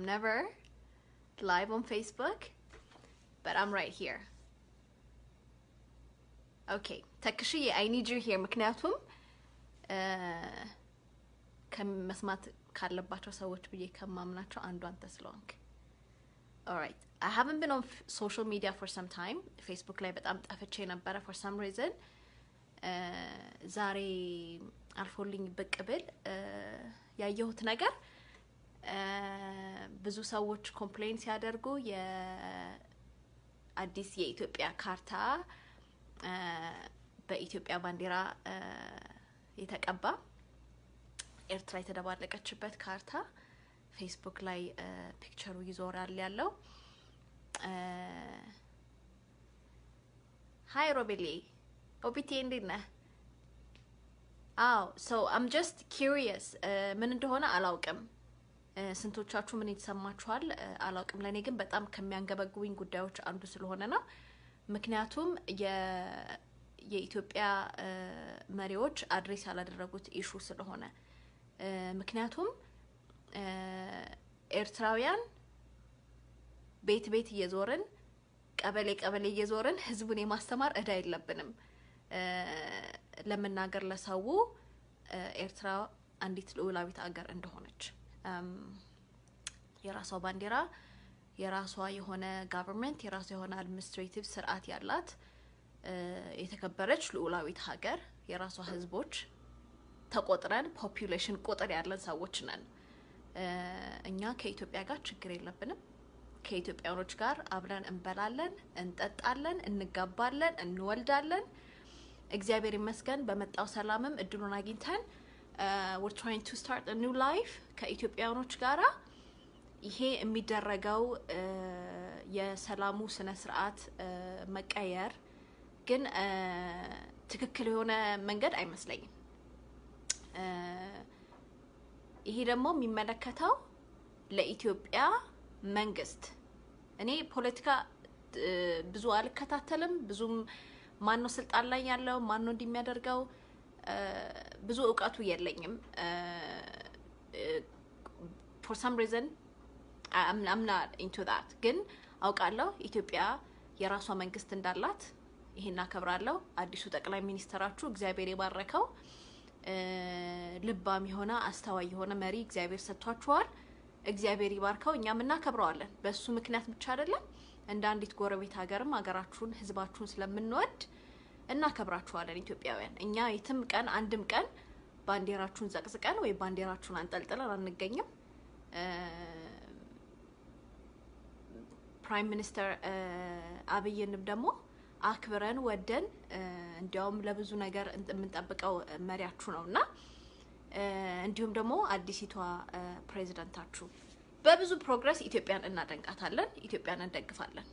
Never live on Facebook, but I'm right here. Okay, ተክሽዬ፣ I need you here፣ ምክንያቱም ከመስማት ካለባቸው ሰዎች ብዬ ከማምናቸው አንዱ አንተ ስለሆንክ። Alright, I haven't been on social media for some time። ፌስቡክ ላይ በጣም ጠፍቼ ነበረ for some reason። ዛሬ አልፎልኝ ብቅ ብል ያየሁት ነገር ብዙ ሰዎች complain ሲያደርጉ የአዲስ የኢትዮጵያ ካርታ በኢትዮጵያ ባንዲራ የተቀባ፣ ኤርትራ የተደባለቀችበት ካርታ ፌስቡክ ላይ picture ኡ ይዞራል ያለው። Hi ሮቤሌ፣ ኦቢቴ፣ እንዴት ነህ? አዎ፣ so I'm just curious፣ ምን እንደሆነ አላውቅም። ስንቶቻችሁ ምን የተሰማችኋል አላውቅም። ለእኔ ግን በጣም ከሚያንገበግቡኝ ጉዳዮች አንዱ ስለሆነ ነው። ምክንያቱም የኢትዮጵያ መሪዎች address ያላደረጉት issue ስለሆነ፣ ምክንያቱም ኤርትራውያን ቤት ቤት እየዞርን፣ ቀበሌ ቀበሌ እየዞርን ህዝቡን የማስተማር እዳ የለብንም። ለመናገር ለሰው ኤርትራ አንዲት ልዑላዊት አገር እንደሆነች፣ የራሷ ባንዲራ፣ የራሷ የሆነ government፣ የራሷ የሆነ administrative ስርዓት ያላት የተከበረች ልዑላዊት ሀገር፣ የራሷ ህዝቦች ተቆጥረን population ቁጥር ያለን ሰዎች ነን። እኛ ከኢትዮጵያ ጋር ችግር የለብንም። ከኢትዮጵያኖች ጋር አብረን እንበላለን፣ እንጠጣለን፣ እንጋባለን፣ እንወልዳለን። እግዚአብሔር ይመስገን በመጣው ሰላምም እድሉን አግኝተን we're trying to start a new life ከኢትዮጵያኖች ጋራ። ይሄ የሚደረገው የሰላሙ ስነ ስርዓት መቀየር ግን ትክክል የሆነ መንገድ አይመስለኝም። ይሄ ደግሞ የሚመለከተው ለኢትዮጵያ መንግስት። እኔ ፖለቲካ ብዙ አልከታተልም። ብዙም ማን ነው ስልጣን ላይ ያለው፣ ማን ነው እንዲህ የሚያደርገው፣ ብዙ እውቀቱ የለኝም። For some reason I'm not into that። ግን አውቃለሁ ኢትዮጵያ የራሷ መንግስት እንዳላት፣ ይሄን አከብራለሁ። አዲሱ ጠቅላይ ሚኒስትራችሁ እግዚአብሔር የባረከው፣ ልባም የሆነ፣ አስተዋይ የሆነ መሪ እግዚአብሔር ሰጥቷችኋል። እግዚአብሔር ይባርከው፣ እኛም እናከብረዋለን። በሱ ምክንያት ብቻ አይደለም፣ እንደ አንዲት ጎረቤት ሀገርም ሀገራችሁን ህዝባችሁን ስለምንወድ እናከብራችኋለን። ኢትዮጵያውያን እኛ የትም ቀን አንድም ቀን ባንዲራችሁን ዘቅዝቀን ወይ ባንዲራችሁን አንጠልጥለን አንገኝም። Prime Minister አብይንም ደግሞ አክብረን ወደን፣ እንዲያውም ለብዙ ነገር የምንጠብቀው መሪያችሁ ነው እና እንዲሁም ደግሞ አዲሲቷ ፕሬዚደንታችሁ በብዙ progress ኢትዮጵያን እናደንቃታለን፣ ኢትዮጵያን እንደግፋለን።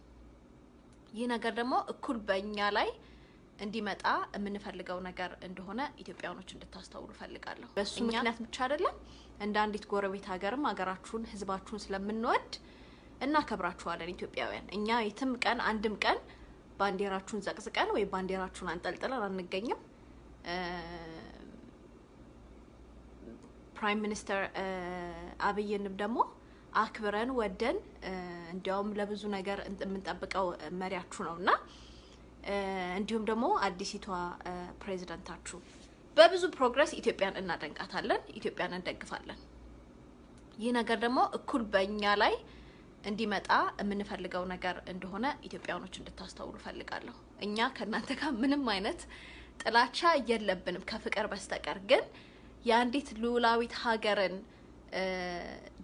ይህ ነገር ደግሞ እኩል በእኛ ላይ እንዲመጣ የምንፈልገው ነገር እንደሆነ ኢትዮጵያኖች እንድታስተውሉ ፈልጋለሁ። በሱ ምክንያት ብቻ አይደለም፣ እንደ አንዲት ጎረቤት ሀገርም ሀገራችሁን ህዝባችሁን ስለምንወድ እናከብራችኋለን። ኢትዮጵያውያን እኛ የትም ቀን አንድም ቀን ባንዲራችሁን ዘቅዝቀን ወይ ባንዲራችሁን አንጠልጥለን አንገኝም። Prime Minister አብይንም ደግሞ አክብረን ወደን፣ እንዲያውም ለብዙ ነገር የምንጠብቀው መሪያችሁ ነው እና እንዲሁም ደግሞ አዲሲቷ ፕሬዚደንታችሁ በብዙ progress ኢትዮጵያን እናደንቃታለን፣ ኢትዮጵያን እንደግፋለን። ይህ ነገር ደግሞ እኩል በእኛ ላይ እንዲመጣ የምንፈልገው ነገር እንደሆነ ኢትዮጵያኖች እንድታስተውሉ ፈልጋለሁ። እኛ ከእናንተ ጋር ምንም አይነት ጥላቻ የለብንም ከፍቅር በስተቀር። ግን የአንዲት ልዑላዊት ሀገርን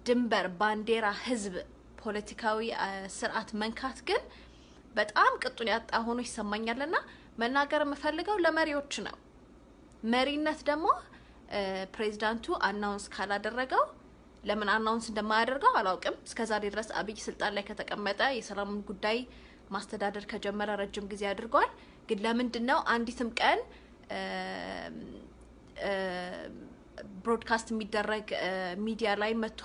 ድንበር፣ ባንዲራ፣ ህዝብ፣ ፖለቲካዊ ስርዓት መንካት ግን በጣም ቅጡን ያጣ ሆኖ ይሰማኛልና መናገር የምፈልገው ለመሪዎች ነው። መሪነት ደግሞ ፕሬዚዳንቱ announce ካላደረገው፣ ለምን announce እንደማያደርገው አላውቅም። እስከዛሬ ድረስ አብይ ስልጣን ላይ ከተቀመጠ፣ የሰላሙን ጉዳይ ማስተዳደር ከጀመረ ረጅም ጊዜ አድርጓል። ግን ለምንድን ነው አንዲትም ቀን broadcast የሚደረግ ሚዲያ ላይ መጥቶ፣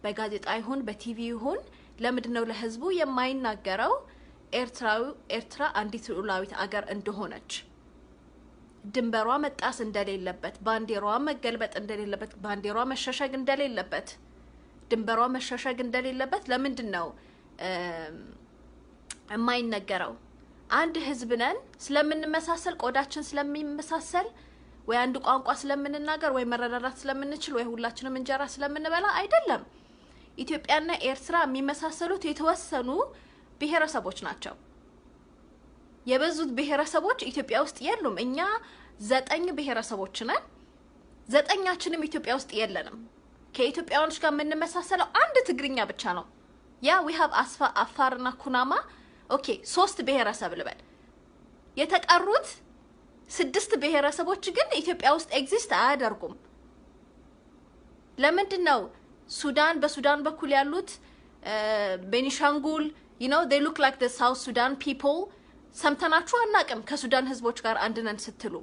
በጋዜጣ ይሁን በቲቪ ይሁን፣ ለምንድን ነው ለህዝቡ የማይናገረው ኤርትራ አንዲት ሉዓላዊት አገር እንደሆነች፣ ድንበሯ መጣስ እንደሌለበት፣ ባንዲራዋ መገልበጥ እንደሌለበት፣ ባንዲራዋ መሸሸግ እንደሌለበት፣ ድንበሯ መሸሸግ እንደሌለበት ለምንድን ነው የማይነገረው? አንድ ህዝብ ነን። ስለምንመሳሰል፣ ቆዳችን ስለሚመሳሰል ወይ አንድ ቋንቋ ስለምንናገር ወይ መረዳዳት ስለምንችል ወይ ሁላችንም እንጀራ ስለምንበላ አይደለም። ኢትዮጵያና ኤርትራ የሚመሳሰሉት የተወሰኑ ብሔረሰቦች ናቸው። የበዙት ብሔረሰቦች ኢትዮጵያ ውስጥ የሉም። እኛ ዘጠኝ ብሔረሰቦች ነን። ዘጠኛችንም ኢትዮጵያ ውስጥ የለንም። ከኢትዮጵያውያኖች ጋር የምንመሳሰለው አንድ ትግርኛ ብቻ ነው። Yeah, we have አፋርና ኩናማ። Okay፣ ሶስት ብሔረሰብ ልበል። የተቀሩት ስድስት ብሔረሰቦች ግን ኢትዮጵያ ውስጥ exist አያደርጉም። ለምንድን ነው ሱዳን፣ በሱዳን በኩል ያሉት ቤኒሻንጉል they look like the South Sudan people፣ ሰምተናችሁ አናቅም ከሱዳን ህዝቦች ጋር አንድ ነን ስትሉ።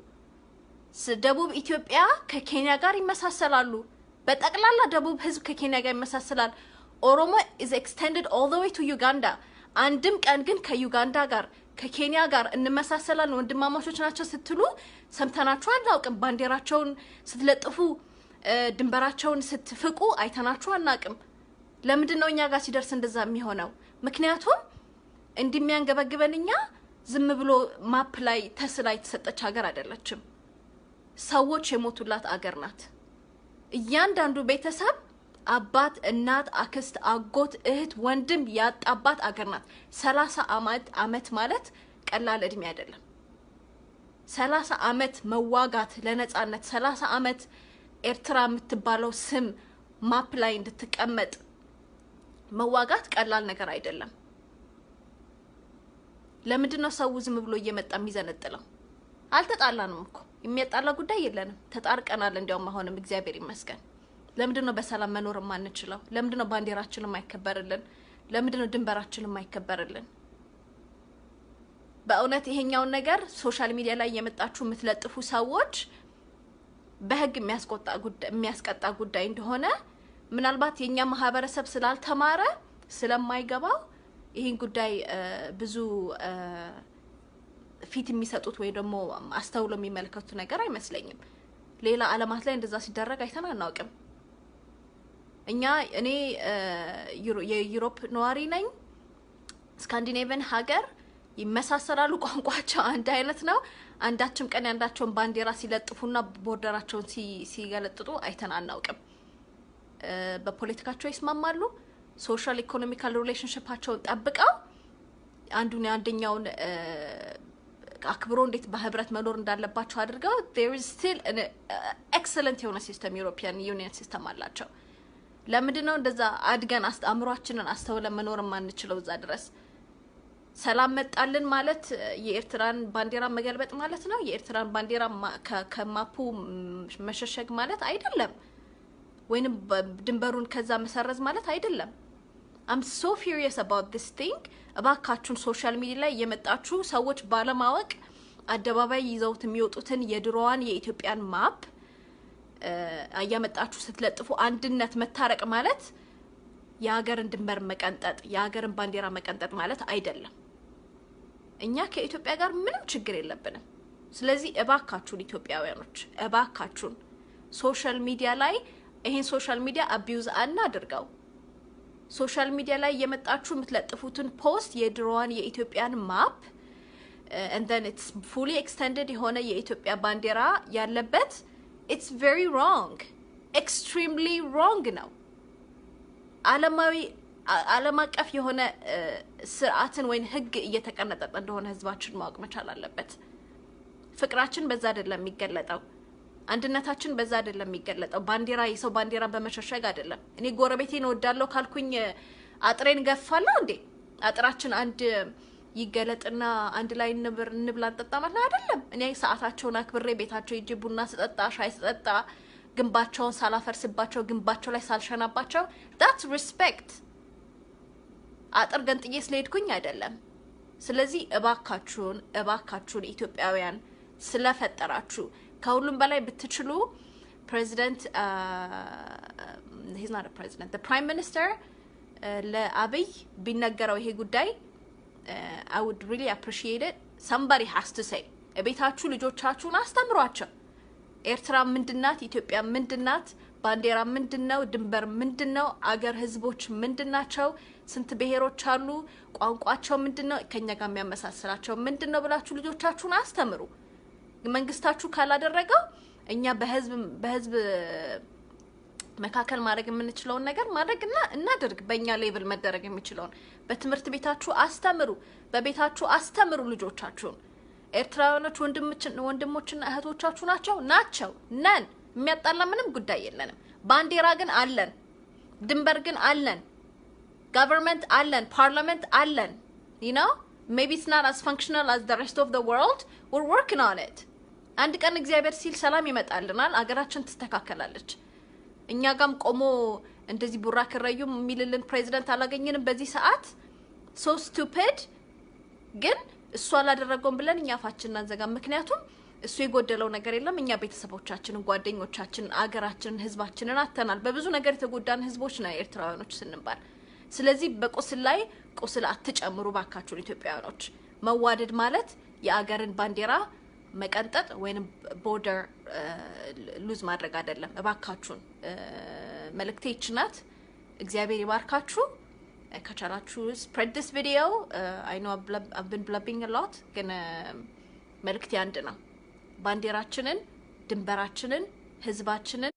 ደቡብ ኢትዮጵያ ከኬንያ ጋር ይመሳሰላሉ። በጠቅላላ ደቡብ ህዝብ ከኬንያ ጋር ይመሳሰላል። ኦሮሞ is extended all the way to ዩጋንዳ። አንድም ቀን ግን ከዩጋንዳ ጋር፣ ከኬንያ ጋር እንመሳሰላለን፣ ወንድማማቾች ናቸው ስትሉ ሰምተናችሁ አናውቅም። ባንዲራቸውን ስትለጥፉ፣ ድንበራቸውን ስትፍቁ አይተናችሁ አናውቅም። ለምንድን ነው እኛ ጋር ሲደርስ እንደዛ የሚሆነው? ምክንያቱም እንዲሚያንገበግበን እኛ ዝም ብሎ map ላይ ተስላ የተሰጠች ሀገር አይደለችም። ሰዎች የሞቱላት አገር ናት። እያንዳንዱ ቤተሰብ አባት፣ እናት፣ አክስት፣ አጎት፣ እህት፣ ወንድም ያጣባት አገር ናት። 30 አመት ማለት ቀላል እድሜ አይደለም። 30 አመት መዋጋት ለነጻነት፣ 30 አመት ኤርትራ የምትባለው ስም map ላይ እንድትቀመጥ መዋጋት ቀላል ነገር አይደለም። ለምንድን ነው ሰው ዝም ብሎ እየመጣ የሚዘነጥለው? አልተጣላንም እኮ፣ የሚያጣላ ጉዳይ የለንም። ተጣርቀናል። እንዲያውም አሁንም እግዚአብሔር ይመስገን። ለምንድን ነው በሰላም መኖር የማንችለው? ለምንድን ነው ባንዲራችን የማይከበርልን? ለምንድን ነው ድንበራችን የማይከበርልን? በእውነት ይሄኛውን ነገር social media ላይ የመጣችሁ የምትለጥፉ ሰዎች በህግ የሚያስቀጣ ጉዳይ እንደሆነ፣ ምናልባት የእኛ ማህበረሰብ ስላልተማረ፣ ስለማይገባው ይህን ጉዳይ ብዙ ፊት የሚሰጡት ወይ ደግሞ አስተውሎ የሚመለከቱት ነገር አይመስለኝም። ሌላ አለማት ላይ እንደዛ ሲደረግ አይተን አናውቅም። እኔ የ Europe ነዋሪ ነኝ። ስካንዲኔቪያን ሀገር ይመሳሰላሉ፣ ቋንቋቸው አንድ አይነት ነው። አንዳችም ቀን የአንዳቸውን ባንዲራ ሲለጥፉና border ኣቸውን ሲገለጥጡ አይተን አናውቅም። በፖለቲካቸው ይስማማሉ። Social economical relationship ኣቸውን ጠብቀው አንዱን የአንደኛውን አክብሮ እንዴት በህብረት መኖር እንዳለባቸው አድርገው there is still excellent የሆነ system፣ European Union system አላቸው። ለምንድን ነው እንደዛ አድገን አእምሯችንን አስተውለን መኖር የማንችለው? እዛ ድረስ ሰላም መጣልን ማለት የኤርትራን ባንዲራ መገልበጥ ማለት ነው። የኤርትራን ባንዲራ ከ map ኡ መሸሸግ ማለት አይደለም፣ ወይንም ድንበሩን ከዛ መሰረዝ ማለት አይደለም። I'm so furious about this thing። እባካችሁን social media ላይ የመጣችሁ ሰዎች ባለማወቅ አደባባይ ይዘውት የሚወጡትን የድሮዋን የኢትዮጵያን map እያመጣችሁ ስትለጥፉ፣ አንድነት መታረቅ ማለት የሀገርን ድንበር መቀንጠጥ፣ የሀገርን ባንዲራ መቀንጠጥ ማለት አይደለም። እኛ ከኢትዮጵያ ጋር ምንም ችግር የለብንም። ስለዚህ እባካችሁን ኢትዮጵያውያኖች፣ እባካችሁን social media ላይ ይሄን social media abuse አናድርገው። Social media ላይ የመጣችሁ የምትለጥፉትን post የድሮዋን የኢትዮጵያን map and then it's fully extended የሆነ የኢትዮጵያ ባንዲራ ያለበት፣ it's very wrong፣ extremely wrong ነው። ዓለማዊ ዓለም አቀፍ የሆነ ስርዓትን ወይም ህግ እየተቀነጠጠ እንደሆነ ህዝባችን ማወቅ መቻል አለበት። ፍቅራችን በዛ አይደለም የሚገለጠው። አንድነታችን በዛ አይደለም የሚገለጠው። ባንዲራ፣ የሰው ባንዲራ በመሸሸግ አይደለም። እኔ ጎረቤቴን እወዳለሁ ካልኩኝ አጥሬን ገፋለሁ እንዴ? አጥራችን አንድ ይገለጥና አንድ ላይ እንብር፣ እንብላ፣ እንጠጣ ማለት ነው አይደለም። እኔ ሰዓታቸውን አክብሬ ቤታቸው ሄጄ ቡና ስጠጣ፣ ሻይ ስጠጣ፣ ግንባቸውን ሳላፈርስባቸው፣ ግንባቸው ላይ ሳልሸናባቸው፣ that's respect። አጥር ገንጥዬ ስለሄድኩኝ አይደለም። ስለዚህ እባካችሁን፣ እባካችሁን ኢትዮጵያውያን፣ ስለፈጠራችሁ ከሁሉም በላይ ብትችሉ ፕሬዚደንት፣ he's not president፣ prime minister ለአብይ ቢነገረው ይሄ ጉዳይ I would really appreciate it። Somebody has to say፣ ቤታችሁ ልጆቻችሁን አስተምሯቸው። ኤርትራ ምንድናት? ኢትዮጵያ ምንድናት? ባንዲራ ምንድን ነው? ድንበር ምንድን ነው? አገር ህዝቦች ምንድን ናቸው? ስንት ብሔሮች አሉ? ቋንቋቸው ምንድን ነው? ከኛ ጋር የሚያመሳስላቸው ምንድን ነው ብላችሁ ልጆቻችሁን አስተምሩ። መንግስታችሁ ካላደረገው እኛ በህዝብ መካከል ማድረግ የምንችለውን ነገር ማድረግ እና እናድርግ። በእኛ level መደረግ የሚችለውን በትምህርት ቤታችሁ አስተምሩ፣ በቤታችሁ አስተምሩ ልጆቻችሁን። ኤርትራውያኖች ወንድሞችና እህቶቻችሁ ናቸው ናቸው ነን። የሚያጣላ ምንም ጉዳይ የለንም። ባንዲራ ግን አለን፣ ድንበር ግን አለን፣ government አለን፣ parliament አለን። Maybe it's not as functional as the rest of the world. We're working on it. አንድ ቀን እግዚአብሔር ሲል ሰላም ይመጣልናል፣ አገራችን ትስተካከላለች። እኛ ጋም ቆሞ እንደዚህ ቡራ ከረዩ የሚልልን ፕሬዚደንት አላገኘንም በዚህ ሰዓት። So stupid። ግን እሱ አላደረገውም ብለን እኛ አፋችንን አንዘጋም። ምክንያቱም እሱ የጎደለው ነገር የለም። እኛ ቤተሰቦቻችንን፣ ጓደኞቻችንን፣ አገራችንን፣ ህዝባችንን አጥተናል። በብዙ ነገር የተጎዳን ህዝቦች ነን ኤርትራውያኖች ስንባል። ስለዚህ በቁስል ላይ ቁስል አትጨምሩ ባካችሁን ኢትዮጵያውያኖች። መዋደድ ማለት የአገርን ባንዲራ መቀንጠጥ ወይንም border lose ማድረግ አይደለም። እባካችሁን መልእክቴ ይህች ናት። እግዚአብሔር ይባርካችሁ። ከቻላችሁ spread this video. I know I've been blabbing a lot፣ ግን መልእክቴ አንድ ነው። ባንዲራችንን፣ ድንበራችንን፣ ህዝባችንን